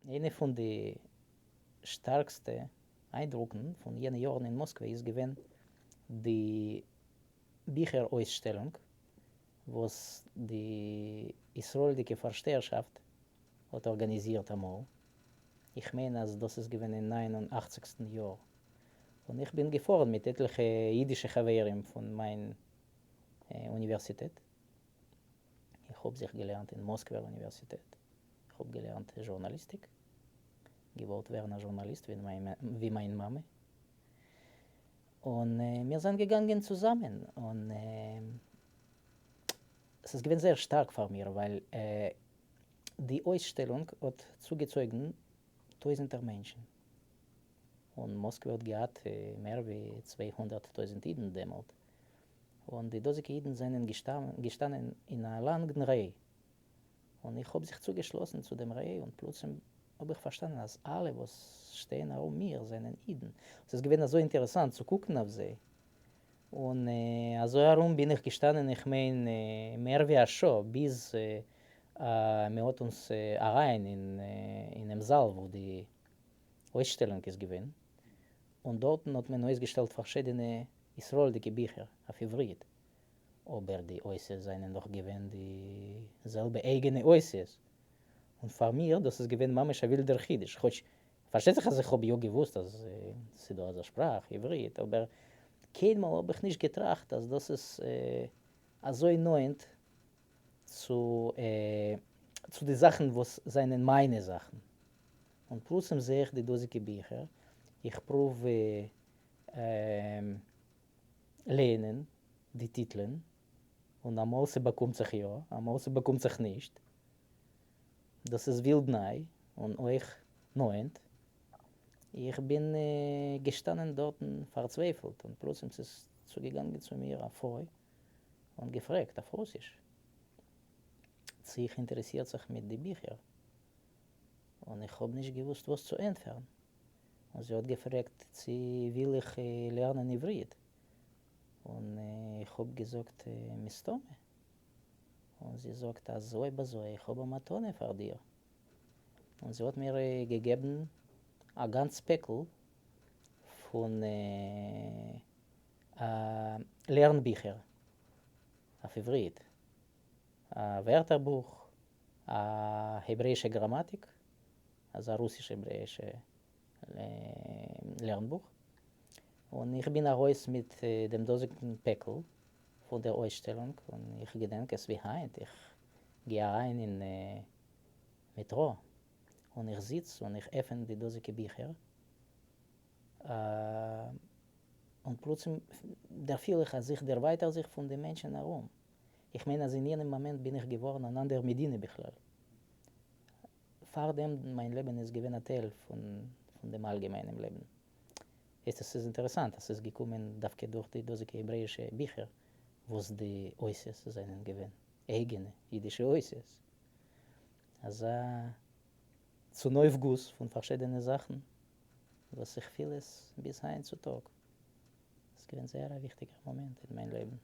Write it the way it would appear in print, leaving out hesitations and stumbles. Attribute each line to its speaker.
Speaker 1: איינע פון די שטארקסטע איינדרוקן פון יענע יארן אין מאסקווע איז געווען די ביכער אויסשטעלונג וואס די ישראל'דיגע פארשטייערשאפט האט ארגאניזירט אמאל, איך מיין אז דאס איז געווען אין ניין און אכציגסטן יאר, און איך בין געפארן מיט עטליכע אידישע חברים פון מיין אוניווערסיטעט, איך האב זיך געלערנט אין מאסקווער אוניווערסיטעט, איך האב געלערנט זשורנאליסטיק, געוואלט ווערן א זשורנאליסט ווי מיין מאמע, און מיר זענען געגאנגען צוזאמען, און ס'איז געווען זייער שטארק פאר מיר, ווייל די אויסשטעלונג האט צוגעצויגן טויזנטער מענטשן, און מאסקווע האט געהאט מער ווי 200,000 אידן דעמאלט, און די דאזיגע אידן זענען געשטאנען אין א לאנגן ריי, און איך האב זיך צוגעשלאסן צו דעם ריי, און פלוצים האב איך פארשטאנען אז אלע וואס שטייען ארום מיר זענען אידן, ס'איז געווען אזוי אינטערעסאנט צו קוקן אויף זיי, און אזוי ארום בין איך געשטאנען איך מיין מער ווי א שעה ביז מ'האט אונז אריין אינעם זאל וואו די אויסשטעלונג איז געווען, און דארטן האט מען אויסגעשטעלט פארשידענע ישראל'דיגע ביכער אויף עברית, אבער די אותיות זענען דאך געווען די זעלבע אייגענע אותיות, און פאר מיר דאס איז געווען ממש א ווילדער חידוש, כאטש פארשטייט זיך אז איך האב יא געוואוסט אז ס'דא אזא שפראך, עברית, אבער קיינמאל האב איך נישט געטראכט אז דאס איז אזוי נאענט צו צו די זאכן וואס זענען מיינע זאכן. און פלוצים זעה איך די דאזיגע ביכער, איך פרואוו לייענען די טיטלען, און אמאל ס'באקומט זיך יא, אמאל ס'באקומט זיך נישט. דאס איז ווילד ניי און אויך נאענט. איך בין געשטאנען דארטן פארצווייפלט, און פלוצים ס'איז צוגעגאנגען צו מיר א פרוי און געפרעגט אויף רוסיש צי איך אינטערעסיר זיך מיט די ביכער, און איך האב נישט געוואוסט וואס צו ענטפערן, און זי האט געפרעגט צי וויל איך לערנען עברית, און איך האב געזאגט מסתמא, און זי זאגט אז אויב אזוי איך האב א מתנה פאר דיר, און זי האט מיר געגעבן א גאנץ פעקל פון לערן ביכער אויף עברית, א ווערטערבוך, א העברעאישע גראמאטיק, אזא רוסיש-העברעאישע לערנבוך, און איך בין ארויס מיט דעם דאזיגן פעקל פון דער אויסשטעלונג, און איך געדענק עס ווי היינט, איך גיי אריין אין מעטרא, און איך זיץ און איך עפען די דאזיגע ביכער, און פלוצים דערפיל איך אז איך דערווייטער זיך פון די מענטשן ארום. איך מיין אז אין יענעם מאמענט בין איך געווארן אן אנדער מדינה בכלל. פארדעם מיין לעבן איז געווען א טייל פון דעם אלגעמיינעם לעבן. הייסט עס איז אינטערעסאנט אז ס'איז געקומען דווקא דורך די דאזיגע העברעאישע ביכער וואס די אותיות זענען געווען אייגענע אידישע אותיות. אזא צונויפגוס פון פארשידענע זאכן וואס איך פיל עס ביז היינט צו טאג. ס'איז געווען זייער א וויכטיגער מאמענט אין מיין לעבן.